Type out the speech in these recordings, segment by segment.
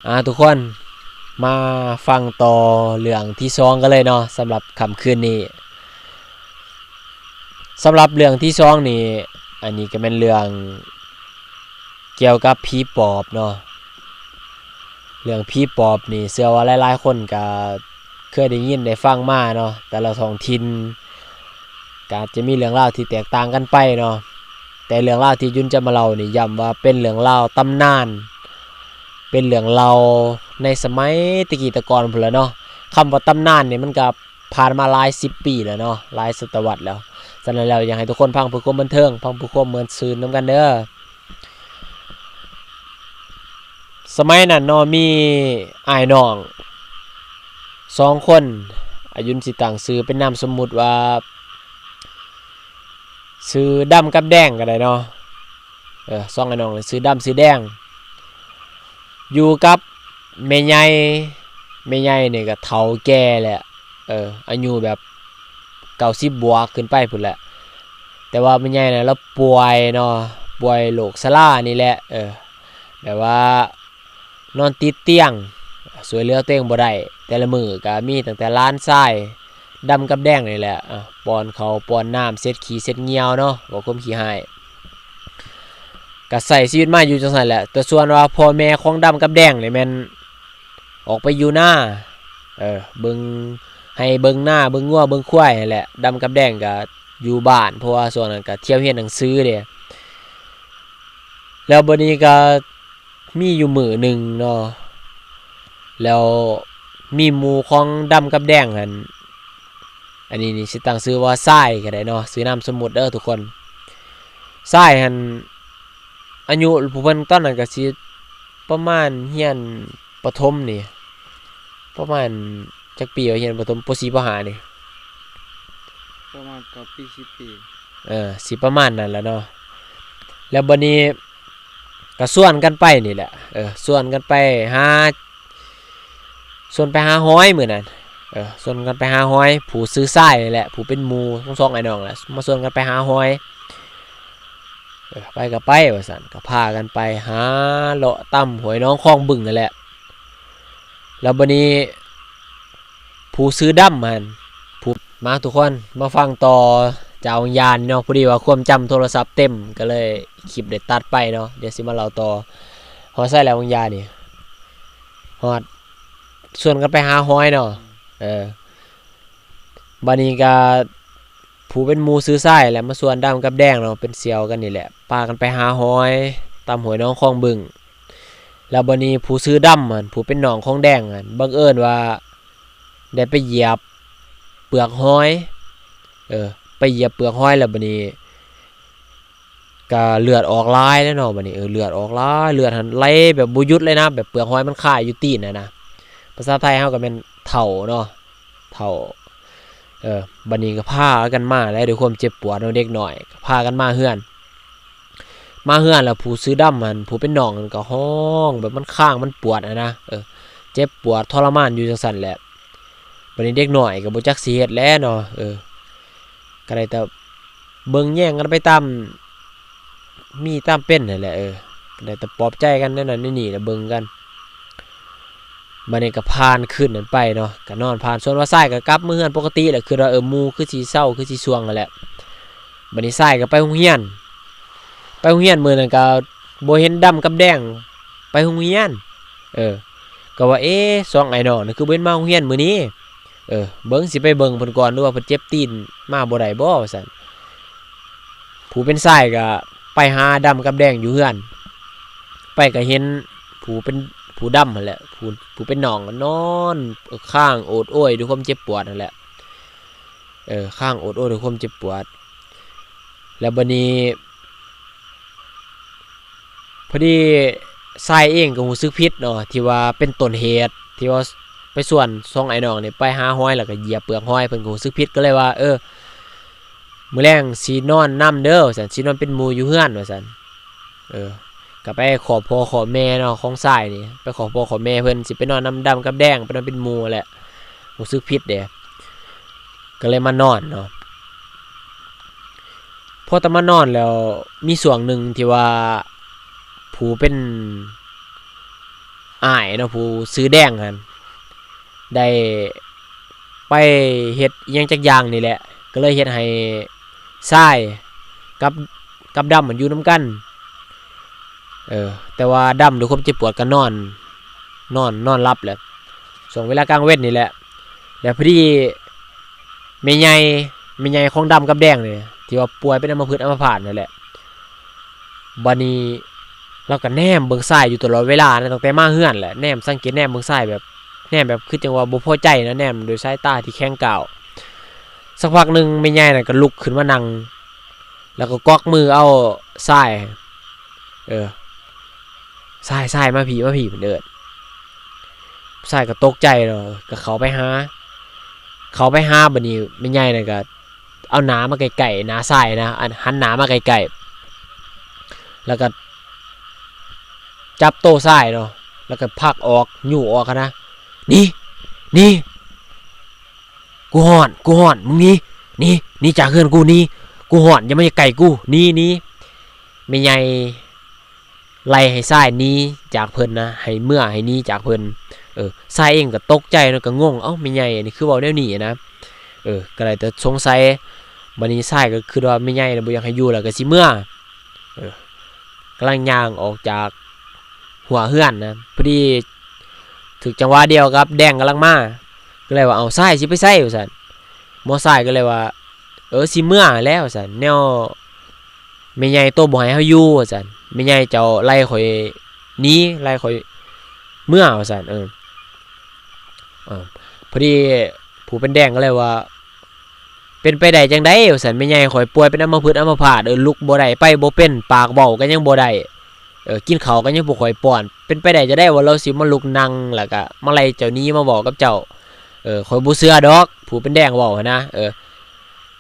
ອາ ທຸກຄົນ ມາຟັງຕໍ່ເລື່ອງທີສອງກັນເລີຍເນາະ ສຳລັບຄ່ຳຄືນນີ້. ສຳລັບເລື່ອງທີສອງນີ້ ອັນນີ້ກໍແມ່ນເລື່ອງກ່ຽວກັບຜີປອບເນາະ. ເລື່ອງຜີປອບນີ້ ເຊື່ອວ່າຫຼາຍໆຄົນກໍເຄີຍໄດ້ຍິນໄດ້ຟັງມາເນາະ, ແຕ່ລະທ້ອງຖິ່ນກໍອາດຈະມີເລື່ອງລາວທີ່ແຕກຕ່າງກັນໄປເນາະ. ແຕ່ເລື່ອງລາວທີ່ຈຸນຈະມາເລົ່ານີ້ ຢ້ຳວ່າເປັນເລື່ອງລາວຕຳນານ, ເປັນເລື່ອງເລົ່າໃນສະໄໝແຕ່ກີ້ແຕ່ກ່ອນພຸ້ນລະເນາະ. ຄຳວ່າຕຳນານນີ້ ມັນກໍຜ່ານມາຫຼາຍສິບປີແລ້ວເນາະ, ຫຼາຍສະຕະວັດແລ້ວ. ສະນັ້ນແລ້ວ ຢາກໃຫ້ທຸກຄົນຟັງເພື່ອຄວາມບັນເທີງ, ຟັງເພື່ອຄວາມມ່ວນຊື່ນນຳກັນເດີ. ສະໄໝນັ້ນເນາະ ມີອ້າຍນ້ອງສອງຄົນ, ອາ ຢຸນຊິຕັ້ງຊື່ເປັນນາມສົມມຸດວ່າ ຊື່ດຳກັບແດງກໍໄດ້ເນາະ. ເອີ ສອງອ້າຍນ້ອງນີ້ຊື່ດຳຊື່ແດງ, ຢູ່ກັບແມ່ໃຫຍ່. ແມ່ໃຫຍ່ນີ້ກໍເຖົ້າແກ່ແລ້ວ, ເອີ ອາຍຸແບບເກົ້າສິບບວກຂຶ້ນໄປພຸ້ນແຫຼະ. ແຕ່ວ່າແມ່ໃຫຍ່ນະ ລາວປ່ວຍເນາະ, ປ່ວຍໂລກຊະລານີ້ແຫຼະ, ເອີ ແບບວ່ານອນຕິດຕຽງ, ຊ່ວຍເຫຼືອຕົວເອງບໍ່ໄດ້. ແຕ່ລະມື້ກໍມີຕັ້ງແຕ່ຫຼານຊາຍດຳກັບແດງນີ້ແຫຼະ ອາ ປ້ອນເຂົ້າປ້ອນນ້ຳ, ເຊັດຂີ້ເຊັດຍ່ຽວເນາະ, ເວົ້າຄວາມຂີ້ຮ້າຍ. ກໍໃຊ້ຊີວິດມາຢູ່ຈັ່ງຊັ້ນແຫຼະ. ແຕ່ສ່ວນວ່າພໍ່ແມ່ຂອງດຳກັບແດງນີ້ແມ່ນອອກໄປຢູ່ນາ, ເອີ ເບິ່ງໄຮ່ເບິ່ງນາ, ເບິ່ງງົວເບິ່ງຄວາຍຫັ້ນແຫຼະ. ດຳກັບແດງກໍຢູ່ບ້ານ, ເພາະວ່າຊ່ວງນັ້ນກໍທ່ຽວຮຽນໜັງສືເດ້. ແລ້ວບັດນີ້ກໍມີຢູ່ມື້ໜຶ່ງເນາະ, ແລ້ວມີໝູ່ຂອງດຳກັບແດງຫັ້ນ, ອັນນີ້ນີ້ຊິຕັ້ງຊື່ວ່າຊາຍກໍໄດ້ເນາະ, ຊື່ນາມສົມມຸດເດີທຸກຄົນ. ຊາຍຫັ້ນ ອາຍຸຜູ້ເພິ່ນຕອນນັ້ນກໍຊິປະມານຮຽນປະຖົມນີ້, ປະມານຈັກປີວະ ຮຽນປະຖົມ ປໍສີ່ ປໍຫ້ານີ້? ປະມານເກົ້າປີ ສິບປີ. ເອີ ຊິປະມານນັ້ນແຫຼະເນາະ. ແລ້ວບັດນີ້ກໍຊວນກັນໄປນີ້ແຫຼະ, ເອີ ຊວນກັນໄປຫາ ຊວນໄປຫາຫອຍມື້ນັ້ນ, ເອີ ຊວນກັນໄປຫາຫອຍ. ຜູ້ຊື່ຊາຍນີ້ແຫຼະ ຜູ້ເປັນໝູ່ຂອງສອງອ້າຍນ້ອງແຫຼະ ມາຊວນກັນໄປຫາຫອຍ. ເອີ ໄປກໍໄປວ່າຊັ້ນ, ກໍພາກັນໄປຫາເລາະຕາມຫ້ວຍໜອງຄອງບຶງຫັ້ນແຫຼະ. ແລ້ວບັດນີ້ຜູ້ຊື່ດຳຫັ້ນ ຜູ້ ມາທຸກຄົນ ມາຟັງຕໍ່ຈາກວັງຢານີ້ເນາະ. ພໍດີວ່າຄວາມຈຳໂທລະສັບເຕັມ ກໍເລີຍຄລິບໄດ້ຕັດໄປເນາະ. ດຽວຊິມາເລົ່າຕໍ່. ຮອດໃສແລ້ວວັງຢານີ້? ຮອດ ຊວນກັນໄປຫາຫອຍເນາະ. ເອີ ບາດນີ້ກະຜູ້ເປັນໝູ່ຊື່ຊາຍແຫຼະ ມາຊວນດຳກັບແດງເນາະ ເປັນສ່ຽວກັນນີ້ແຫຼະ ພາກັນໄປຫາຫອຍຕາມຫ້ວຍໜອງຄອງບຶງ. ແລ້ວບາດນີ້ຜູ້ຊື່ດຳຫັ້ນ ຜູ້ເປັນນ້ອງຂອງແດງຫັ້ນ ບັງເອີນວ່າໄດ້ໄປຢຽບເປືອກຫອຍ ເອີ ໄປຢຽບເປືອກຫອຍ ແລ້ວບາດນີ້ ກະເລືອດອອກຫຼາຍແລ້ວເນາະ. ບາດນີ້ ເອີ ເລືອດອອກຫຼາຍ ເລືອດຫັ້ນໄຫຼແບບບໍ່ຢຸດເລີຍນະ ແບບເປືອກຫອຍມັນຄາຢູ່ຕີນຫັ້ນນະ. ພາສາໄທເຮົາກະແມ່ນເທົ້າເນາະ ເທົ້າ ເອີ ບາດນີ້ກະພາກັນມາແຫຼະ ດ້ວຍຄວາມເຈັບປວດເນາະ ເດັກນ້ອຍ ກະພາກັນມາເຮືອນ ມາເຮືອນແລ້ວຜູ້ຊື່ດຳຫັ້ນ ຜູ້ເປັນນ້ອງຫັ້ນກະຮ້ອງແບບມັນຄາງມັນປວດຫັ້ນນະ ເອີ ເຈັບປວດທໍລະມານຢູ່ຈັ່ງຊັ້ນແຫຼະ. ບາດນີ້ເດັກນ້ອຍກະບໍ່ຈັກຊິເຮັດແຫຼະເນາະ ເອີ ກະໄດ້ແຕ່ເບິ່ງແຍງກັນໄປຕາມ ມີຕາມເປັນຫັ້ນແຫຼະ ເອີ ກະໄດ້ແຕ່ປອບໃຈກັນແນວນັ້ນແນວນີ້ແຫຼະ ເບິ່ງກັນ. ບາດນີ້ກະຜ່ານຄືນນັ້ນໄປເນາະ ກະນອນຜ່ານ ສ່ວນວ່າຊາຍກະກັບມາເຮືອນປົກກະຕິແຫຼະ ຄິດວ່າ ເອີ ໝູ່ຄືຊິເຊົາ ຄືຊິຊ່ວງຫັ້ນແຫຼະ. ບາດນີ້ຊາຍກະໄປໂຮງຮຽນ ໄປໂຮງຮຽນມື້ນັ້ນກະບໍ່ເຫັນດຳກັບແດງໄປໂຮງຮຽນ ເອີ ກະວ່າ ເອ ສອງອ້າຍນ້ອງນີ້ຄືບໍ່ເຫັນມາໂຮງຮຽນມື້ນີ້ ເອີ ເບິ່ງ ຊິໄປເບິ່ງເພິ່ນກ່ອນ ຫຼືວ່າເພິ່ນເຈັບຕີນມາບໍ່ໄດ້ບໍ່ ວ່າຊັ້ນ. ຜູ້ເປັນຊາຍກະໄປຫາດຳກັບແດງຢູ່ເຮືອນ ໄປກະເຫັນຜູ້ເປັນ ຜູ້ດຳຫັ້ນແຫຼະ ຜູ້ ຜູ້ເປັນນ້ອງນອນ ຄາງໂອດໂອຍດ້ວຍຄວາມເຈັບປວດຫັ້ນແຫຼະ ເອີ ຄາງໂອດໂອຍດ້ວຍຄວາມເຈັບປວດ. ແລ້ວບາດນີ້ ພໍດີຊາຍເອງກະຮູ້ສຶກຜິດເນາະ ທີ່ວ່າເປັນຕົ້ນເຫດ ທີ່ວ່າໄປຊວນສອງອ້າຍນ້ອງນີ້ໄປຫາຫອຍ ແລ້ວກະຢຽບເປືອກຫອຍ ເພິ່ນກະຮູ້ສຶກຜິດ ກະເລີຍວ່າ ເອີ ມື້ແລງຊິນອນນຳເດີ ວ່າຊັ້ນ ຊິນອນເປັນໝູ່ຢູ່ເຮືອນ ວ່າຊັ້ນ ເອີ ກະໄປຂໍພໍ່ຂໍແມ່ເນາະ ຂອງຊາຍນີ້ ໄປຂໍພໍ່ຂໍແມ່ເພິ່ນ ຊິໄປນອນນຳດຳກັບແດງ ໄປນອນເປັນໝູ່ແຫຼະ ຮູ້ສຶກຜິດເດ້ ກະເລີຍມານອນເນາະ. ພໍຕອນມານອນແລ້ວ ມີຊ່ວງໜຶ່ງທີ່ວ່າ ຜູ້ເປັນ ອ້າຍເນາະ ຜູ້ຊື່ແດງຫັ້ນ ໄດ້ໄປເຮັດອີ່ຫຍັງຈັກຢ່າງນີ້ແຫຼະ ກໍເລີຍເຮັດໃຫ້ຊາຍກັບ ກັບດຳມັນຢູ່ນຳກັນ. ເອີ ແຕ່ວ່າດຳດ້ວຍຄວາມເຈັບປວດກໍນອນ ນອນ ນອນຫຼັບແຫຼະ ຊ່ວງເວລາກາງເວັນນີ້ແຫຼະ. ແລ້ວພໍດີແມ່ໃຫຍ່ ແມ່ໃຫຍ່ຂອງດຳກັບແດງນີ້ ທີ່ວ່າປ່ວຍເປັນອຳມະພຶດອຳມະພາດນັ້ນແຫຼະ ບາດນີ້ລາວກໍແນມເບິ່ງຊາຍຢູ່ຕະຫຼອດເວລານະ ຕັ້ງແຕ່ມາເຮືອນແຫຼະ ແນມສັງເກດແນມເບິ່ງຊາຍແບບ ແນມແບບຄືຈັ່ງວ່າບໍ່ພໍໃຈນະ ແນມດ້ວຍສາຍຕາທີ່ແຂງກ້າວ. ສັກພັກໜຶ່ງແມ່ໃຫຍ່ນັ້ນກໍລຸກຂຶ້ນມານັ່ງ ແລ້ວກໍກວັກມືເອົາຊາຍ ເອີ ຊາຍ ຊາຍ ມາພີ້ ມາພີ້ ເພິ່ນເອີ້ນ. ຊາຍກໍຕົກໃຈເນາະ ກໍເຂົ້າໄປຫາ ເຂົ້າໄປຫາ ບາດນີ້ແມ່ໃຫຍ່ນັ້ນກໍເອົາໜ້າມາໃກ້ໆ ໜ້າຊາຍນະ ອັນ ຫັນໜ້າມາໃກ້ໆ ແລ້ວກໍຈັບໂຕຊາຍເນາະ ແລ້ວກໍຜັກອອກ ຍູ້ອອກຫັ້ນນະ ໜີ ໜີ ກູຮ້ອນ ກູຮ້ອນ ມຶງໜີ ໜີ ໜີຈາກເຮືອນກູ ໜີ ກູຮ້ອນ ຢ່າມາໃກ້ກູ ໜີ ໜີ. ແມ່ໃຫຍ່ໄລ່ໃຫ້ຊາຍໜີຈາກເພິ່ນນະ ໃຫ້ເມືອ ໃຫ້ໜີຈາກເພິ່ນ. ເອີ ຊາຍເອງກໍຕົກໃຈເນາະ ກໍງົງ ເອົ້າ ແມ່ໃຫຍ່ອັນນີ້ຄືເວົ້າແນວນີ້ນະ. ເອີ ກໍໄດ້ແຕ່ສົງໄສ. ບາດນີ້ຊາຍກໍຄິດວ່າແມ່ໃຫຍ່ນະບໍ່ຢາກໃຫ້ຢູ່ແລ້ວ ກໍຊິເມືອ. ເອີ ກຳລັງຍ່າງອອກຈາກ ຫົວເຮືອນນະ ພໍດີຖືກຈັງຫວະດຽວກັບແດງກຳລັງມາ ກໍເລີຍວ່າ ເອົ້າ ຊາຍ ຊິໄປໃສ? ວ່າຊັ້ນ. ໝໍຊາຍກໍເລີຍວ່າ ເອີ ຊິເມືອແລ້ວ ວ່າຊັ້ນ ແນວແມ່ໃຫຍ່ໂຕບໍ່ໃຫ້ເຮົາຢູ່ ວ່າຊັ້ນ ແມ່ໃຫຍ່ເຈົ້າໄລ່ຂ້ອຍໜີ ໄລ່ຂ້ອຍເມືອ ວ່າຊັ້ນ. ເອີ ເອີ ພໍດີຜູ້ເປັນແດງກໍເລີຍວ່າ ເປັນໄປໄດ້ຈັ່ງໃດ ວ່າຊັ້ນ ແມ່ໃຫຍ່ຂ້ອຍປ່ວຍເປັນອຳມະພຶດອຳມະພາດ ເອີ ລຸກບໍ່ໄດ້ ໄປບໍ່ເປັນ ປາກເວົ້າກໍຍັງບໍ່ໄດ້ ເອີ ກິນເຂົ້າກໍຍັງບໍ່ຄ່ອຍປ້ອນ ເປັນໄປໄດ້ຈັ່ງໃດວ່າລາວຊິມາລຸກນັ່ງ ແລ້ວກໍມາໄລ່ເຈົ້າໜີ ມາເວົ້າກັບເຈົ້າ? ເອີ ຂ້ອຍບໍ່ເຊື່ອດອກ ຜູ້ເປັນແດງເວົ້າຫັ້ນນະ. ເອີ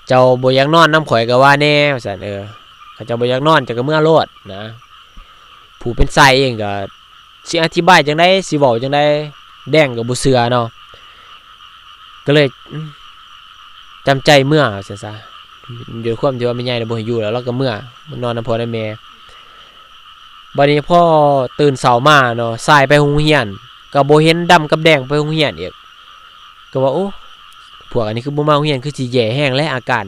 ເຈົ້າບໍ່ຢາກນອນນຳຂ້ອຍກໍວ່າແດ່ ວ່າຊັ້ນ. ເອີ ຄັນເຈົ້າບໍ່ຢາກນອນ ເຈົ້າກໍເມືອໂລດນະ. ຜູ້ເປັນຊາຍເອງກໍ ຊິອະທິບາຍຈັ່ງໃດ ຊິເວົ້າຈັ່ງໃດ ແດງກໍບໍ່ເຊື່ອເນາະ ກໍເລີຍ ອືມ ຈຳໃຈເມືອ ວ່າຊັ້ນຊະ. ດ້ວຍຄວາມທີ່ວ່າແມ່ໃຫຍ່ນະບໍ່ໃຫ້ຢູ່ແລ້ວ ລາວກໍເມືອ ມານອນນຳພໍ່ນຳແມ່. ບາດນີ້ພໍຕື່ນເຊົ້າມາເນາະ ຊາຍໄປໂຮງຮຽນ ກໍບໍ່ເຫັນດຳກັບແດງໄປໂຮງຮຽນອີກ ກໍວ່າ ໂອ້ ພວກອັນນີ້ຄືບໍ່ມາໂຮງຮຽນ ຄືຊິແຍ່ແຮງແຫຼະອາການ.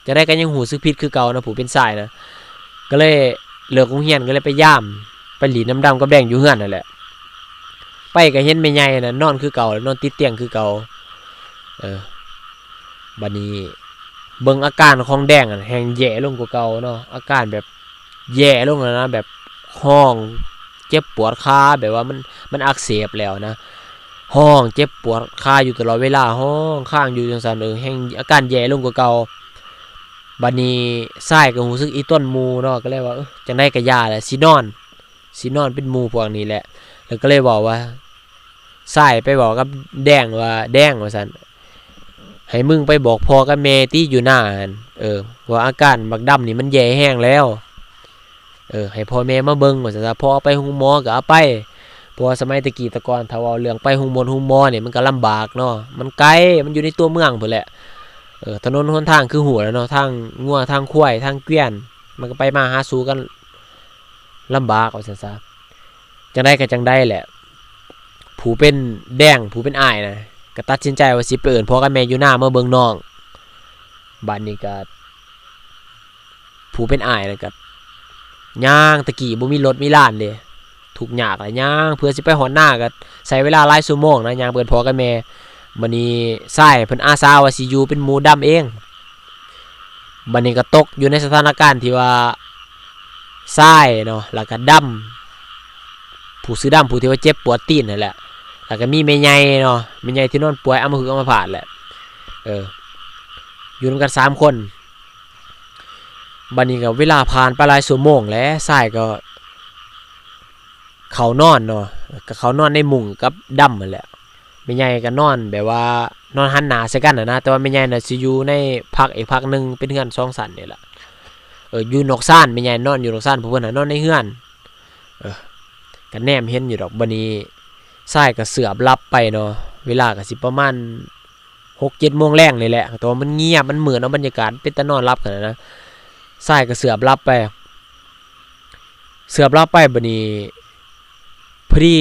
ຈັ່ງໃດກໍຍັງຮູ້ສຶກຜິດຄືເກົ່ານະ ຜູ້ເປັນຊາຍນະ ກໍເລີຍເລີກໂຮງຮຽນ ກໍເລີຍໄປຢາມ ໄປຫຼິ້ນນຳດຳກັບແດງຢູ່ເຮືອນນັ້ນແຫຼະ. ໄປກໍເຫັນແມ່ໃຫຍ່ນະນອນຄືເກົ່າ ນອນຕິດຕຽງຄືເກົ່າ. ເອີ ບາດນີ້ເບິ່ງອາການຂອງແດງຫັ້ນແຮ່ງແຍ່ລົງກວ່າເກົ່າເນາະ ອາການແບບແຍ່ລົງແລ້ວນະ ແບບຮ້ອງເຈັບປວດຄາ ແບບວ່າມັນ ມັນອັກເສບແລ້ວນະ ຮ້ອງເຈັບປວດຄາຢູ່ຕະຫຼອດເວລາ ຮ້ອງຄ້າງຢູ່ຈັ່ງຊັ້ນ ເອີ ແຮ່ງອາການແຍ່ລົງກວ່າເກົ່າ. ບາດນີ້ຊາຍກໍຮູ້ສຶກອີ່ຕົນໝູ່ເນາະ ກໍເລີຍວ່າ ເອີ ຈັ່ງໃດກໍຢ່າແຫຼະ ຊິນອນ ຊິນອນເປັນໝູ່ພວກນີ້ແຫຼະ. ແລ້ວກໍເລີຍເວົ້າວ່າ ຊາຍໄປເວົ້າກັບແດງວ່າ ແດງ ວ່າຊັ້ນ ໃຫ້ມຶງໄປບອກພໍ່ກັບແມ່ຕິຢູ່ໜ້າຫັ້ນ ເອີ ວ່າອາການບັກດຳນີ້ມັນແຍ່ແຮງແລ້ວ ເອີ ໃຫ້ພໍ່ແມ່ມາເບິ່ງວ່າຊັ້ນຊະ ພໍເອົາໄປໂຮງໝໍກໍເອົາໄປ ເພາະວ່າສະໄໝແຕ່ກີ້ແຕ່ກ່ອນ ຖ້າເວົ້າເລື່ອງໄປໂຮງໝົນໂຮງໝໍນີ້ ມັນກໍລຳບາກເນາະ ມັນໄກ ມັນຢູ່ໃນຕົວເມືອງພຸ້ນແຫຼະ. ເອີ ຖະໜົນຫົນທາງຄືຮູ້ແຫຼະເນາະ ທາງງົວທາງຄວາຍທາງກວຽນ ມັນກໍໄປມາຫາສູ່ກັນລຳບາກວ່າຊັ້ນຊະ. ຈັ່ງໃດກໍຈັ່ງໃດແຫຼະ ຜູ້ເປັນແດງ ຜູ້ເປັນອ້າຍນະ ກໍຕັດສິນໃຈວ່າຊິໄປເອີ້ນພໍ່ກັບແມ່ຢູ່ນາມາເບິ່ງນ້ອງ. ບາດນີ້ກໍ ຜູ້ເປັນອ້າຍນັ້ນກໍຍ່າງ ແຕ່ກີ້ບໍ່ມີລົດມີລານເດ້ ທຸກຍາກແຫຼະ ຍ່າງ ເພື່ອຊິໄປຮອດນາກໍໃຊ້ເວລາຫຼາຍຊົ່ວໂມງນະ ຍ່າງໄປເອີ້ນພໍ່ກັບແມ່. ບາດນີ້ຊາຍເພິ່ນອາສາວ່າຊິຢູ່ເປັນໝູ່ດຳເອງ. ບາດນີ້ກໍຕົກຢູ່ໃນສະຖານະການທີ່ວ່າ ຊາຍເນາະ ແລ້ວກໍດຳ ຜູ້ຊື່ດຳ ຜູ້ທີ່ວ່າເຈັບປວດຕີນຫັ້ນແຫຼະ ແລ້ວກໍມີແມ່ໃຫຍ່ເນາະ ແມ່ໃຫຍ່ທີ່ນອນປ່ວຍອຳມະພຶກອຳມະພາດແຫຼະ ເອີ ຢູ່ນຳກັນສາມຄົນ. ບາດນີ້ກໍເວລາຜ່ານໄປຫຼາຍຊົ່ວໂມງແຫຼະ ຊາຍກໍເຂົ້ານອນເນາະ ກໍເຂົ້ານອນໃນມຸ້ງກັບດຳຫັ້ນແຫຼະ. ແມ່ໃຫຍ່ກໍນອນແບບວ່ານອນຫັນໜ້າໃສ່ກັນຫັ້ນນະ ແຕ່ວ່າແມ່ໃຫຍ່ນະຊິຢູ່ໃນພັກອີກພັກໜຶ່ງ ເປັນເຮືອນສອງຊັ້ນນີ້ແຫຼະ ເອີ ຢູ່ນອກຊານ ແມ່ໃຫຍ່ນອນຢູ່ນອກຊານ ຜູ້ເພິ່ນນະນອນໃນເຮືອນ ເອີ ກໍແນມເຫັນຢູ່ດອກ. ບາດນີ້ຊາຍກໍເຊືອບຫຼັບໄປເນາະ ເວລາກໍຊິປະມານຫົກເຈັດໂມງແລງນີ້ແຫຼະ ແຕ່ວ່າມັນງຽບ ມັນມືດເນາະ ບັນຍາກາດເປັນຕານອນຫຼັບຂະໜາດນະ ຊາຍກໍເຊືອບຫຼັບໄປ ເຊືອບຫຼັບໄປ. ບາດນີ້ພໍດີ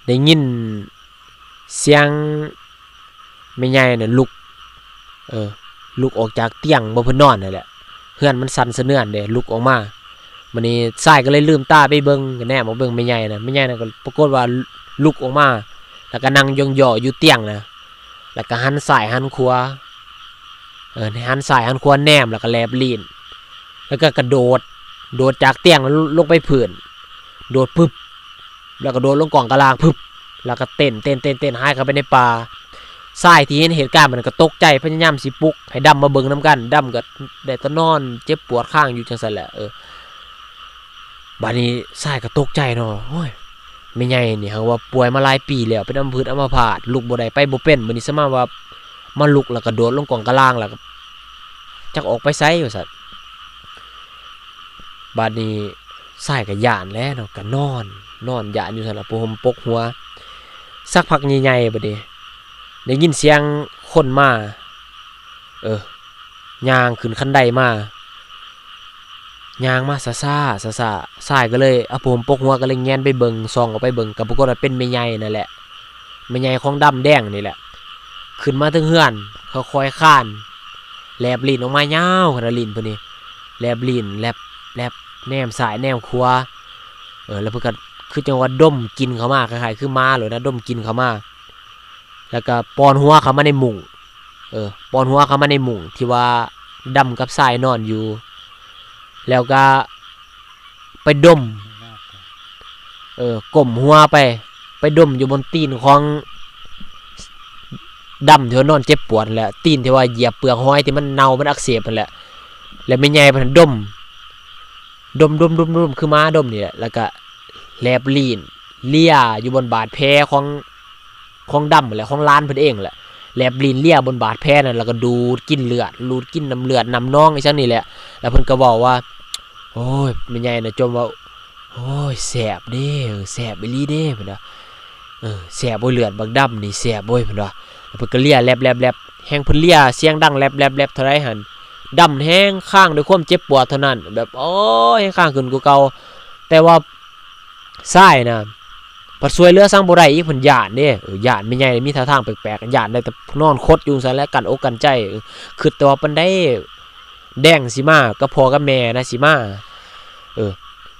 ໄດ້ຍິນສຽງແມ່ໃຫຍ່ນະລຸກ ເອີ ລຸກອອກຈາກຕຽງບ່ອນເພິ່ນນອນນັ້ນແຫຼະ. ເຮືອນມັນສັ່ນສະເທືອນເດ້ ລຸກອອກມາ. ບາດນີ້ຊາຍກໍເລີຍລືມຕາໄປເບິ່ງ ກໍແນມອອກເບິ່ງແມ່ໃຫຍ່ນະ. ແມ່ໃຫຍ່ນະກໍປາກົດວ່າລຸກອອກມາ ແລ້ວກໍນັ່ງຢ່ອງຍໍ້ຢູ່ຕຽງນະ ແລ້ວກໍຫັນຊ້າຍຫັນຂວາ ເອີ ຫັນຊ້າຍຫັນຂວາແນມ ແລ້ວກໍແລບລີ້ນ ແລ້ວກໍກະໂດດ ໂດດຈາກຕຽງລົງໄປພື້ນ ໂດດປຶບ ແລ້ວກໍໂດດລົງກ້ອງກະລາງ ປຶບ ແລ້ວກໍເຕັ້ນ ເຕັ້ນ ເຕັ້ນ ເຕັ້ນ ຫາຍເຂົ້າໄປໃນປ່າ. ຊາຍທີ່ເຫັນເຫດການມັນກໍຕົກໃຈ ພະຍາຍາມຊິປຸກໃຫ້ດຳມາເບິ່ງນຳກັນ ດຳກໍໄດ້ແຕ່ນອນເຈັບປວດຄ້າງຢູ່ຈັ່ງຊັ້ນແຫຼະ. ເອີ ບາດນີ້ຊາຍກໍຕົກໃຈເນາະ ໂອ້ຍ ແມ່ໃຫຍ່ນີ້ຫາກວ່າປ່ວຍມາຫຼາຍປີແລ້ວ ເປັນອຳມະພຶດອຳມະພາດ ລຸກບໍ່ໄດ້ໄປບໍ່ເປັນ ບາດນີ້ສະມາວ່າມາລຸກແລ້ວກໍໂດດລົງກ້ອງກະລາງ ແລ້ວກໍຈັກອອກໄປໃສວ່າຊັ້ນ. ບາດນີ້ຊາຍກໍຢ້ານແຫຼະເນາະ ກໍນອນ ນອນຢ້ານຢູ່ຊັ້ນລະ ຜ້າຫົ່ມປົກຫົວ. ສັກພັກໃຫຍ່ໆ ບາດນີ້ໄດ້ຍິນສຽງຄົນມາ ເອີ ຍ່າງຂຶ້ນຄັນໄດມາ ຍ່າງມາຊ້າໆ ຊ້າໆ. ຊາຍກໍເລີຍເອົາຜ້າຫົ່ມປົກຫົວ ກໍເລີຍແງນໄປເບິ່ງ ສ່ອງອອກໄປເບິ່ງ ກໍປາກົດວ່າເປັນແມ່ໃຫຍ່ນັ້ນແຫຼະ ແມ່ໃຫຍ່ຂອງດຳແດງນີ້ແຫຼະ ຂຶ້ນມາເທິງເຮືອນ ຄ່ອຍໆຄານ ແລບລີ້ນອອກມາຍາວຂະໜາດ ລີ້ນເພິ່ນນີ້ ແລບລີ້ນ ແລບ ແລບ ແນມຊ້າຍແນມຂວາ ເອີ ແລ້ວເພິ່ນກໍຄືຈັ່ງວ່າດົມກິ່ນເຂົ້າມາ ຄ້າຍໆຄືໝາໂລດນະ ດົມກິ່ນເຂົ້າມາ ແລ້ວກໍປ່ອນຫົວເຂົ້າມາໃນມຸ້ງ ເອີ ປ່ອນຫົວເຂົ້າມາໃນມຸ້ງທີ່ວ່າດຳກັບຊາຍນອນຢູ່ ແລ້ວກໍໄປດົມ ເອີ ກົ້ມຫົວໄປ ໄປດົມຢູ່ບົນຕີນຂອງດຳທີ່ວ່ານອນເຈັບປວດຫັ້ນແຫຼະ ຕີນທີ່ວ່າຢຽບເປືອກຫອຍທີ່ມັນເນົ່າມັນອັກເສບຫັ້ນແຫຼະ. ແລ້ວແມ່ໃຫຍ່ເພິ່ນດົມ ດົມໆໆໆ ຄືໝາດົມນີ້ແຫຼະ ແລ້ວກໍແລບລີ້ນ ເລຍຢູ່ບົນບາດແຜຂອງ ຂອງດຳຫັ້ນແຫຼະ ຂອງຫຼານເພິ່ນເອງແຫຼະ ແລບລີ້ນເລຍບົນບາດແຜນັ້ນ ແລ້ວກໍດູດກິນເລືອດ ດູດກິນນ້ຳເລືອດນ້ຳໜອງອີ່ຫຍັງນີ້ແຫຼະ. ແລ້ວເພິ່ນກໍເວົ້າວ່າ ໂອ້ຍ ແມ່ໃຫຍ່ນະຈົ່ມວ່າ ໂອ້ຍ ແຊບເດ້ ເອີ ແຊບອີ່ຫຼີເດ້ ເພິ່ນວ່າ ເອີ ແຊບໂອ້ຍ ເລືອດບັກດຳນີ້ແຊບໂອ້ຍ ເພິ່ນວ່າ. ແລ້ວເພິ່ນກໍເລຍແລບໆໆ ແຮ່ງເພິ່ນເລຍສຽງດັງແລບໆໆເທົ່າໃດຫັ້ນ ດຳແຮ່ງຄ້າງດ້ວຍຄວາມເຈັບປວດເທົ່ານັ້ນ ແບບ ໂອ້ຍ ແຮ່ງຄ້າງຂຶ້ນກວ່າເກົ່າ. ແຕ່ວ່າຊາຍນະ ພັດຊ່ວຍເຫຼືອສັງບໍ່ໄດ້ອີກ ເພິ່ນຢ້ານເດ້ ເອີ ຢ້ານແມ່ໃຫຍ່ມີທ່າທາງແປກໆ ຢ້ານ ໄດ້ແຕ່ນອນຄົດຢູ່ຊັ້ນແຫຼະ ກັ້ນອົກກັ້ນໃຈ ເອີ ຄິດແຕ່ວ່າປານໃດແດງຊິມາກັບພໍ່ກັບແມ່ນະ ຊິມາ ເອີ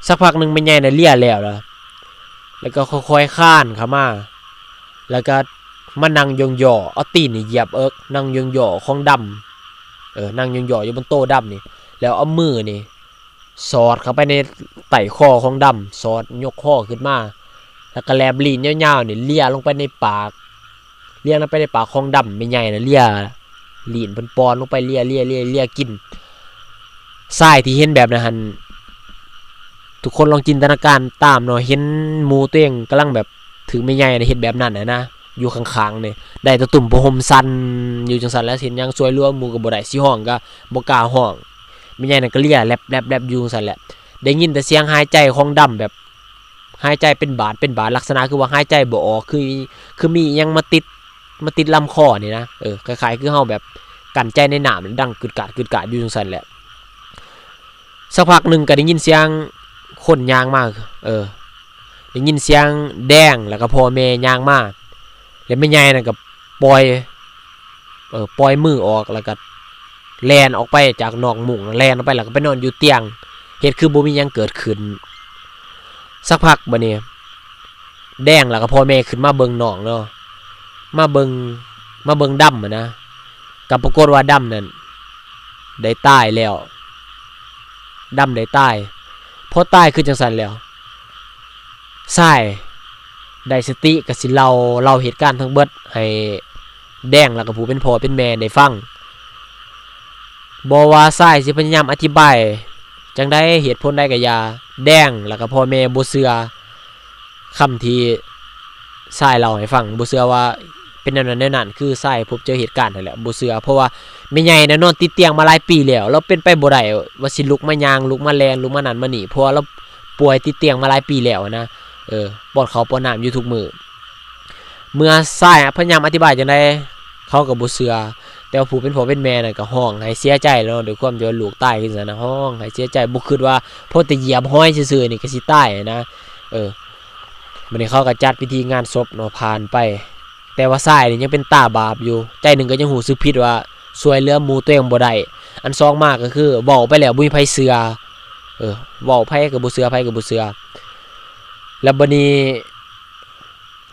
ສັກພັກໜຶ່ງແມ່ໃຫຍ່ນະເລຍແລ້ວລະ ແລ້ວກໍຄ່ອຍໆຄານເຂົ້າມາ ແລ້ວກໍມານັ່ງຢ່ອງຍໍ້ ເອົາຕີນນີ້ຢຽບເອິກ ນັ່ງຢ່ອງຍໍ້ຂອງດຳ ເອີ ນັ່ງຢ່ອງຍໍ້ຢູ່ບົນໂຕດຳນີ້ ແລ້ວເອົາມືນີ້ ສອດເຂົ້າໄປໃນໃຕ້ຄໍຂອງດຳ ສອດຍົກຄໍຂຶ້ນມາ ແລ້ວກໍແລບລີ້ນຍາວໆນີ້ເລຍລົງໄປໃນປາກ ເລຍລົງໄປໃນປາກຂອງດຳ. ແມ່ໃຫຍ່ນະເລຍ ລີ້ນເພິ່ນປ້ອນລົງໄປ ເລຍ ເລຍ ເລຍ ເລຍກິນ. ຊາຍທີ່ເຫັນແບບນັ້ນຫັ້ນ ທຸກຄົນລອງຈິນຕະນາການຕາມເນາະ ເຫັນໝູ່ຕົວເອງກຳລັງແບບຖືກແມ່ໃຫຍ່ນະເຮັດແບບນັ້ນນະ ຢູ່ຂ້າງໆນີ້ ໄດ້ແຕ່ຕຸ້ມຜ້າຫົ່ມສັ່ນຢູ່ຈັ່ງຊັ້ນແຫຼະ ເຮັດຫຍັງຊ່ວຍເຫຼືອໝູ່ກໍບໍ່ໄດ້ ຊິຮ້ອງກໍບໍ່ກ້າຮ້ອງ. ແມ່ໃຫຍ່ນັ້ນກໍເລຍແລັບໆໆຢູ່ຈັ່ງຊັ້ນແຫຼະ ໄດ້ຍິນແຕ່ສຽງຫາຍໃຈຂອງດຳແບບ ຫາຍໃຈເປັນບາດເປັນບາດ ລັກສະນະຄືວ່າຫາຍໃຈບໍ່ອອກ ຄື ຄືມີອີ່ຫຍັງມາຕິດ ມາຕິດລຳຄໍນີ້ນະ ເອີ ຄ້າຍໆຄືເຮົາແບບກັ້ນໃຈໃນນ້ຳ ດັງກຶດກາດກຶດກາດຢູ່ຈັ່ງຊັ້ນແຫຼະ. ສັກພັກໜຶ່ງກໍໄດ້ຍິນສຽງຄົນຍ່າງມາ ເອີ ໄດ້ຍິນສຽງແດງ ແລ້ວກໍພໍ່ແມ່ຍ່າງມາ ແລ້ວແມ່ໃຫຍ່ນັ້ນກໍປ່ອຍ ເອີ ປ່ອຍມືອອກ ແລ້ວກໍແລ່ນອອກໄປຈາກນອກມຸ້ງ ແລ່ນອອກໄປ ແລ້ວກໍໄປນອນຢູ່ຕຽງ ເຮັດຄືບໍ່ມີຫຍັງເກີດຂຶ້ນ. ສັກພັກບາດນີ້ ແດງ ແລ້ວກໍພໍ່ແມ່ຂຶ້ນມາເບິ່ງນ້ອງເນາະ ມາເບິ່ງ ມາເບິ່ງດຳຫັ້ນນະ ກໍປາກົດວ່າດຳນັ້ນໄດ້ຕາຍແລ້ວ ດຳໄດ້ຕາຍ. ພໍຕາຍຄືຈັ່ງຊັ້ນແລ້ວ ຊາຍໄດ້ສະຕິກໍຊິເລົ່າ ເລົ່າເຫດການທັງເບິດໃຫ້ແດງ ແລ້ວກໍຜູ້ເປັນພໍ່ເປັນແມ່ໄດ້ຟັງ. ບໍ່ວ່າຊາຍຊິພະຍາຍາມອະທິບາຍຈັ່ງໃດ ເຫດຜົນໃດກໍຢ່າ ແດງ ແລ້ວກໍພໍ່ແມ່ບໍ່ເຊື່ອ ຄຳທີ່ຊາຍເລົ່າໃຫ້ຟັງ ບໍ່ເຊື່ອວ່າເປັນແນວນັ້ນແນວນັ້ນ ຄືຊາຍພົບເຈີເຫດການຫັ້ນແຫຼະ ບໍ່ເຊື່ອ ເພາະວ່າແມ່ໃຫຍ່ນະນອນຕິດຕຽງມາຫຼາຍປີແລ້ວ ລາວເປັນໄປບໍ່ໄດ້ວ່າຊິລຸກມາຍ່າງ ລຸກມາແລ່ນ ລຸກມານັ້ນມານີ້ ເພາະວ່າລາວປ່ວຍຕິດຕຽງມາຫຼາຍປີແລ້ວນະ ເອີ ປ້ອນເຂົ້າປ້ອນນ້ຳຢູ່ທຸກມື້. ເມື່ອຊາຍພະຍາຍາມອະທິບາຍຈັ່ງໃດ ເຂົາກໍບໍ່ເຊື່ອ ແຕ່ວ່າຜູ້ເປັນພໍ່ເປັນແມ່ນັ້ນກໍຮ້ອງໄຫ້ເສຍໃຈແລ້ວເນາະ ດ້ວຍຄວາມທີ່ວ່າລູກຕາຍຄືຊັ້ນນະ ຮ້ອງໄຫ້ເສຍໃຈ ບໍ່ຄິດວ່າພໍແຕ່ຢຽບຮອຍຊື່ໆນີ້ກໍຊິຕາຍນະ ເອີ. ບັດນີ້ເຂົາກໍຈັດພິທີງານສົບເນາະ ຜ່ານໄປ ແຕ່ວ່າຊາຍນີ້ຍັງເປັນຕາບາບຢູ່ ໃຈໜຶ່ງກໍຍັງຮູ້ສຶກຜິດວ່າຊ່ວຍເຫຼືອໝູ່ຕົວເອງບໍ່ໄດ້. ອັນສອງມາກໍຄືເວົ້າໄປແລ້ວບໍ່ມີໃຜເຊື່ອ ເອີ ເວົ້າໃຜກໍບໍ່ເຊື່ອ ໃຜກໍບໍ່ເຊື່ອ. ແລ້ວບັດນີ້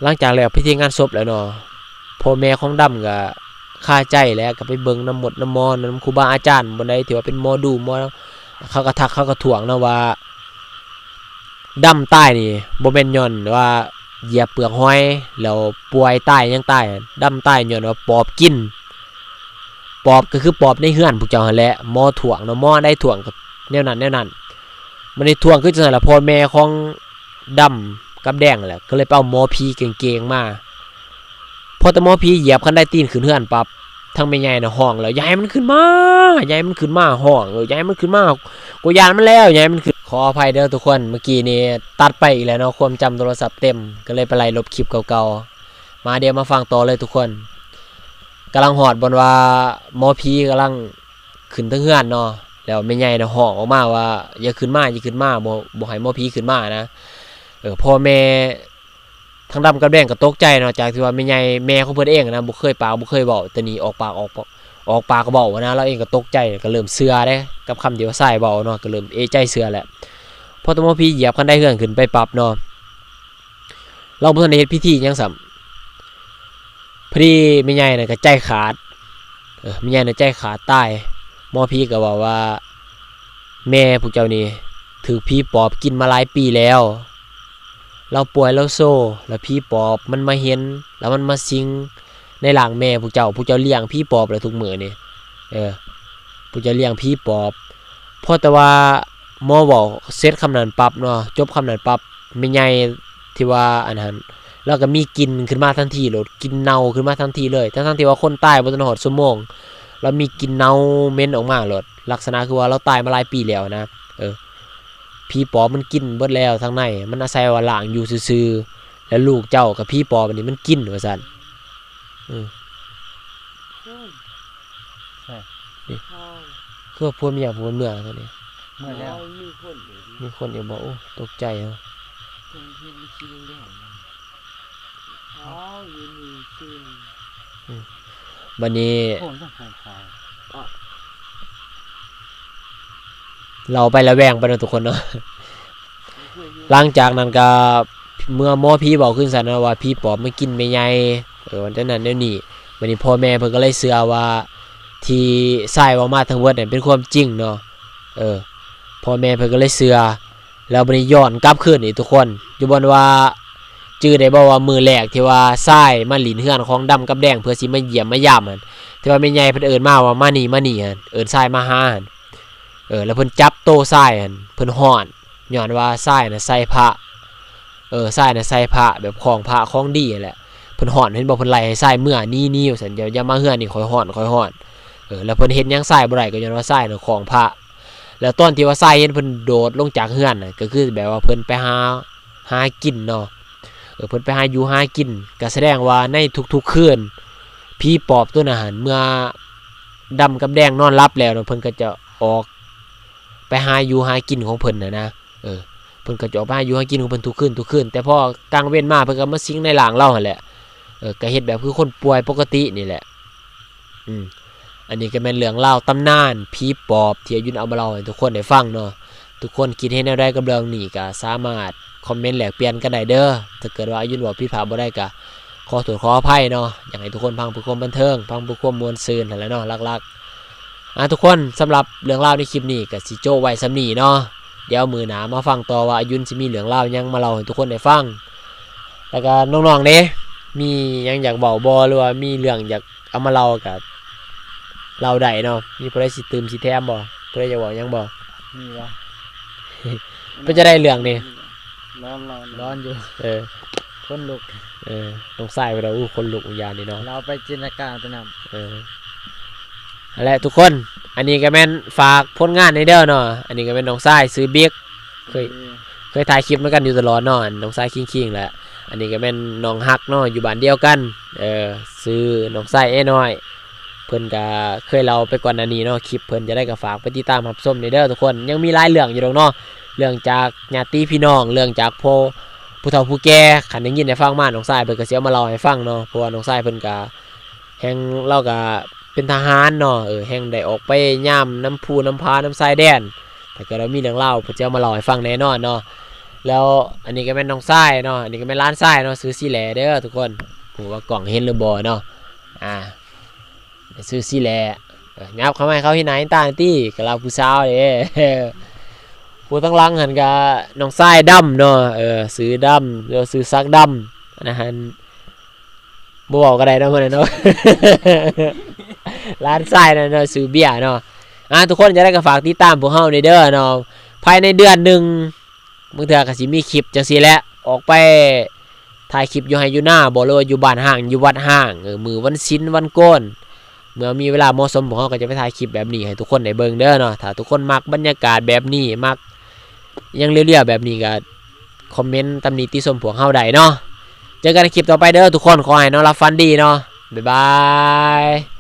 ຫຼັງຈາກແລ້ວພິທີງານສົບແລ້ວເນາະ ພໍ່ແມ່ຂອງດຳກໍຄາໃຈແຫຼະ ກໍໄປເບິ່ງນຳມົດນຳໝໍ ນຳຄູບາອາຈານບ່ອນໃດທີ່ວ່າເປັນໝໍດູ ໝໍ ເຂົາກໍທັກເຂົາກໍທ້ວງເນາະວ່າ ດຳຕາຍນີ້ບໍ່ແມ່ນຍ້ອນວ່າຢຽບເປືອກຫອຍແລ້ວປ່ວຍຕາຍຫຍັງຕາຍ ດຳຕາຍຍ້ອນວ່າປອບກິນ ປອບກໍຄືປອບໃນເຮືອນພວກເຈົ້າຫັ້ນແຫຼະ ໝໍທ້ວງເນາະ ໝໍໃດທ້ວງກໍແນວນັ້ນແນວນັ້ນ. ບັດນີ້ທ້ວງຄືຈັ່ງຊັ້ນລະ ພໍ່ແມ່ຂອງດຳກັບແດງແຫຼະ ກໍເລີຍໄປເອົາໝໍຜີເກັ່ງໆມາ. ພໍແຕ່ໝໍຜີຢຽບຄັນໄດຕີນຂຶ້ນເຮືອນປັບ ທາງແມ່ໃຫຍ່ນະຮ້ອງແລ້ວ ຢ່າໃຫ້ມັນຂຶ້ນມາ ຢ່າໃຫ້ມັນຂຶ້ນມາ ຮ້ອງ ເອີ ຢ່າໃຫ້ມັນຂຶ້ນມາ ກູຢ້ານມັນແລ້ວ ຢ່າໃຫ້ມັນຂຶ້ນ. ຂໍອະໄພເດີທຸກຄົນ ເມື່ອກີ້ນີ້ຕັດໄປອີກແລ້ວເນາະ ຄວາມຈຳໂທລະສັບເຕັມ ກໍເລີຍໄປໄລ່ລົບຄລິບເກົ່າໆມາ. ດຽວມາຟັງຕໍ່ເລີຍທຸກຄົນ. ກຳລັງຮອດບ່ອນວ່າໝໍຜີກຳລັງຂຶ້ນເທິງເຮືອນເນາະ ແລ້ວແມ່ໃຫຍ່ນະຮ້ອງອອກມາວ່າ ຢ່າຂຶ້ນມາ ຢ່າຂຶ້ນມາ ບໍ່ ບໍ່ໃຫ້ໝໍຜີຂຶ້ນມານະ. ເອີ ພໍ່ແມ່ ທັງດຳກັບແດງກໍຕົກໃຈເນາະ ຈາກທີ່ວ່າແມ່ໃຫຍ່ ແມ່ຂອງເພິ່ນເອງນະ ບໍ່ເຄີຍປາກບໍ່ເຄີຍເວົ້າ ແຕ່ນີ້ອອກປາກ ອອກ ອອກປາກເວົ້ານະ ລາວເອງກໍຕົກໃຈ ກໍເລີ່ມເຊື່ອເດ້ ກັບຄຳທີ່ວ່າຊາຍເວົ້າເນາະ ກໍເລີ່ມເອໃຈເຊື່ອແຫຼະ. ພໍແຕ່ໝໍຜີຢຽບຄັນໄດເຮືອນຂຶ້ນໄປປັບເນາະ ລາວບໍ່ທັນໄດ້ເຮັດພິທີຫຍັງຊ້ຳ ພໍດີແມ່ໃຫຍ່ນັ້ນກໍໃຈຂາດ ເອີ ແມ່ໃຫຍ່ນັ້ນໃຈຂາດຕາຍ. ໝໍຜີກໍເວົ້າວ່າ ແມ່ພວກເຈົ້ານີ້ຖືກຜີປອບກິນມາຫຼາຍປີແລ້ວ ລາວປ່ວຍລາວໂຊ ແລ້ວຜີປອບມັນມາເຫັນ ແລ້ວມັນມາສິງໃນຮ່າງແມ່ພວກເຈົ້າ ພວກເຈົ້າລ້ຽງຜີປອບແຫຼະທຸກມື້ນີ້ ເອີ ພວກເຈົ້າລ້ຽງຜີປອບ. ພໍແຕ່ວ່າໝໍເວົ້າເສັດຄຳນັ້ນປັບເນາະ ຈົບຄຳນັ້ນປັບ ແມ່ໃຫຍ່ທີ່ວ່າອັນຫັ້ນ ລາວກໍມີກິ່ນຂຶ້ນມາທັນທີໂລດ ກິ່ນເນົ່າຂຶ້ນມາທັນທີເລີຍ ທັງໆທີ່ວ່າຄົນຕາຍບໍ່ທັນຮອດຊົ່ວໂມງ ລາວມີກິ່ນເນົ່າເໝັນອອກມາໂລດ ລັກສະນະຄືວ່າລາວຕາຍມາຫຼາຍປີແລ້ວນະ ເອີ ຜີປອບມັນກິນເບິດແລ້ວທາງໃນ ມັນອາໄສວ່າລ້າງຢູ່ຊື່ໆ ແລ້ວລູກເຈົ້າກັບຜີປອບອັນນີ້ມັນກິນວ່າຊັ້ນ. ເອີ ໂອ້ຍ ໃຊ່ ນີ້ ເຮົາ ຄືວ່າຜົວເມຍ ຜົວເມຍຕົວນີ້ ເມື່ອແລ້ວ ເຮົາມີຄົນອີກ ມີຄົນອີກບໍ່? ໂອ້ ຕົກໃຈເນາະ ເພິ່ນເຫັນສີແດງໆ ເຮົາຢູ່ນີ້ຊື່ ອືມ ບັດນີ້ ໂອ້ ຍັງຂອງຂາວ ເລົ່າໄປລະແວງໄປເນາະທຸກຄົນເນາະ. ຫຼັງຈາກນັ້ນກໍເມື່ອໝໍຜີເວົ້າຄືຊັ້ນເນາະ ວ່າຜີປອບມາກິນແມ່ໃຫຍ່ ເອີ ວ່າແນວນັ້ນແນວນີ້ ບັດນີ້ພໍ່ແມ່ເພິ່ນກໍເລີຍເຊື່ອວ່າທີ່ຊາຍເວົ້າມາທັງເບິດນັ້ນເປັນຄວາມຈິງເນາະ ເອີ ພໍ່ແມ່ເພິ່ນກໍເລີຍເຊື່ອ. ແລ້ວບັດນີ້ຍ້ອນກັບຄືນອີກທຸກຄົນ ຢູ່ບ່ອນວ່າ ຈື່ໄດ້ບໍ່ວ່າມື້ແລກທີ່ວ່າຊາຍມາຫຼິ້ນເຮືອນຂອງດຳກັບແດງ ເພື່ອຊິມາຢ້ຽມມາຢາມຫັ້ນ ທີ່ວ່າແມ່ໃຫຍ່ເພິ່ນເອີ້ນມາວ່າ ມານີ້ ມານີ້ຫັ້ນ ເອີ້ນຊາຍມາຫາຫັ້ນ ເອີ ແລ້ວເພິ່ນຈັບໂຕຊາຍຫັ້ນ ເພິ່ນຮ້ອນ ຍ້ອນວ່າຊາຍນະໃສ່ພະ ເອີ ຊາຍນະໃສ່ພະ ແບບຂອງພະຂອງດີຫັ້ນແຫຼະ ເພິ່ນຮ້ອນ ເຫັນບໍ່ ເພິ່ນໄລ່ໃຫ້ຊາຍເມືອ ໜີ ໜີ ວ່າຊັ້ນ ຢ່າ ຢ່າມາເຮືອນນີ້ ຂ້ອຍຮ້ອນ ຂ້ອຍຮ້ອນ ເອີ ແລ້ວເພິ່ນເຮັດຫຍັງຊາຍບໍ່ໄດ້ ກໍຍ້ອນວ່າຊາຍນະຂອງພະ. ແລ້ວຕອນທີ່ວ່າຊາຍເຫັນເພິ່ນໂດດລົງຈາກເຮືອນນະ ກໍຄືແບບວ່າເພິ່ນໄປຫາ ຫາກິນເນາະ ເອີ ເພິ່ນໄປຫາຢູ່ຫາກິນ ກໍສະແດງວ່າໃນທຸກໆຄືນ ຜີປອບຕົວນັ້ນຫັ້ນ ເມື່ອດຳກັບແດງນອນຫຼັບແລ້ວເນາະ ເພິ່ນກໍຈະອອກໄປຫາຢູ່ຫາກິນຂອງເພິ່ນຫັ້ນນະ ເອີ ເພິ່ນກໍຈະອອກໄປຫາຢູ່ຫາກິນຂອງເພິ່ນທຸກຄືນ ທຸກຄືນ ແຕ່ພໍກາງເວັນມາ ເພິ່ນກໍມາສິງໃນຮ່າງລາວຫັ້ນແຫຼະ ເອີ ກໍເຮັດແບບຄືຄົນປ່ວຍປົກກະຕິນີ້ແຫຼະ. ອືມ ອັນນີ້ກໍແມ່ນເລື່ອງລາວຕຳນານຜີປອບ ທີ່ອາຍຸນເອົາມາເລົ່າໃຫ້ທຸກຄົນໄດ້ຟັງເນາະ. ທຸກຄົນຄິດເຫັນແນວໃດກັບເລື່ອງນີ້ ກໍສາມາດຄອມເມັນແລກປ່ຽນກັນໄດ້ເດີ້. ຖ້າເກີດວ່າອາຍຸນເວົ້າຜິດພາດບໍ່ໄດ້ ກໍຂໍໂທດຂໍອະໄພເນາະ. ຢາກໃຫ້ທຸກຄົນຟັງເພື່ອຄວາມບັນເທີງ ຟັງເພື່ອຄວາມມ່ວນຊື່ນຫັ້ນແຫຼະເນາະ ຫຼັກໆ. ອ່າ ທຸກຄົນ ສຳລັບເລື່ອງລາວໃນຄລິບນີ້ ກໍຊິໂຈະໄວ້ສ່ຳນີ້ເນາະ. ດຽວມື້ໜ້າມາຟັງຕໍ່ວ່າອາຍຸນຊິມີເລື່ອງລາວຫຍັງມາເລົ່າໃຫ້ທຸກຄົນໄດ້ຟັງ. ແລ້ວກໍນ້ອງໆເດ້ ມີຫຍັງຢາກເວົ້າບໍ່ ຫຼືວ່າມີເລື່ອງຢາກ ເອົາມາເລົ່າກໍເລົ່າໄດ້ເນາະ. ມີຜູ້ໃດຊິຕື່ມຊິແຖມບໍ່? ຜູ້ໃດຢາກເວົ້າຫຍັງບໍ່? ມີບໍ່? ເປັນຈັ່ງໃດເລື່ອງນີ້? ຮ້ອນໆ ຮ້ອນຢູ່. ເອີ ຂົນລຸກ. ເອີ ນ້ອງຊາຍເພິ່ນວ່າ ໂອ້ ຂົນລຸກ ຢ້ານນີ້ເນາະ. ເຮົາໄປຈິນຕະນາການໄປນຳ. ເອີ ຫັ້ນແຫຼະທຸກຄົນ ອັນນີ້ກໍແມ່ນຝາກຜົນງານແດ່ເດີເນາະ. ອັນນີ້ກໍແມ່ນນ້ອງຊາຍ ຊື່ບິກ ເຄີຍ ເຄີຍຖ່າຍຄລິບນຳກັນຢູ່ຕະຫຼອດເນາະ ນ້ອງຊາຍຄິງໆ ແຫຼະ. ອັນນີ້ກໍແມ່ນນ້ອງຮັກເນາະ ຢູ່ບ້ານດຽວກັນ ເອີ ຊື່ນ້ອງຊາຍເອນ້ອຍ. ເພິ່ນກໍເຄີຍເລົ່າໄປກ່ອນໜ້ານີ້ເນາະ ຄລິບເພິ່ນ. ຈັ່ງໃດກໍຝາກໄປຕິດຕາມຮັບຊົມແດ່ເດີທຸກຄົນ. ຍັງມີຫຼາຍເລື່ອງຢູ່ດອກເນາະ ເລື່ອງຈາກຍາດຕິພີ່ນ້ອງ ເລື່ອງຈາກພໍ່ ຜູ້ເຖົ້າຜູ້ແກ່ ຄັນໄດ້ຍິນໄດ້ຟັງມາ ນ້ອງຊາຍເພິ່ນກໍຊິເອົາມາເລົ່າໃຫ້ຟັງເນາະ ເພາະວ່ານ້ອງຊາຍເພິ່ນກໍ ແຮ່ງ ລາວກໍເປັນທະຫານເນາະ ເອີ ແຮ່ງໄດ້ອອກໄປຍາມນຳພູນຳຜານຳຊາຍແດນ ຖ້າເກີດວ່າມີເລື່ອງລາວ ເພິ່ນຈະເອົາມາເລົ່າໃຫ້ຟັງແນ່ນອນເນາະ. ແລ້ວອັນນີ້ກໍແມ່ນນ້ອງຊາຍເນາະ ອັນນີ້ກໍແມ່ນຫຼານຊາຍເນາະ ຊື່ສີແຫຼເດີທຸກຄົນ ບໍ່ຮູ້ວ່າກ້ອງເຫັນຫຼືບໍ່ເນາະ. ອ່າ ຊື່ສີແຫຼ ເອີ ຫຍັບເຂົ້າມາໃຫ້ເຂົາເຫັນໜ້າເຫັນຕາແດ່ຕິ ກະລາວຜູ້ສາວເດ້. ຜູ້ທາງຫຼັງຫັ້ນກະນ້ອງຊາຍດຳເນາະ ເອີ ຊື່ດຳ ຫຼືວ່າຊື່ສັກດຳ ອັນນັ້ນຫັ້ນ ບໍ່ເວົ້າກໍໄດ້ເນາະ ມື້ນັ້ນເນາະ ຫຼານຊາຍນັ້ນເນາະ ຊື່ເບຍເນາະ. ອ່າ ທຸກຄົນ ຈັ່ງໃດກໍຝາກຕິດຕາມພວກເຮົາແດ່ເດີເນາະ ພາຍໃນເດືອນໜຶ່ງ ບາງເທື່ອກໍຊິມີຄລິບຈັ່ງຊີ້ແຫຼະ ອອກໄປຖ່າຍຄລິບຢູ່ໄຮ່ຢູ່ນາບໍ ຫຼືວ່າຢູ່ບ້ານຮ້າງ ຢູ່ວັດຮ້າງ ເອີ ມື້ວັນສິນວັນໂກນ ເມື່ອມີເວລາເໝາະສົມ ພວກເຮົາກໍຈະໄປຖ່າຍຄລິບແບບນີ້ໃຫ້ທຸກຄົນໄດ້ເບິ່ງເດີເນາະ. ຖ້າທຸກຄົນມັກບັນຍາກາດແບບນີ້ ມັກຫຍັງລຽວໆແບບນີ້ ກໍຄອມເມັນຕຳໜິຕິຊົມພວກເຮົາໄດ້ເນາະ. ເຈີກັນໃນຄລິບຕໍ່ໄປເດີທຸກຄົນ ຂໍໃຫ້ນອນຫຼັບຝັນດີເນາະ ບາຍບາຍ.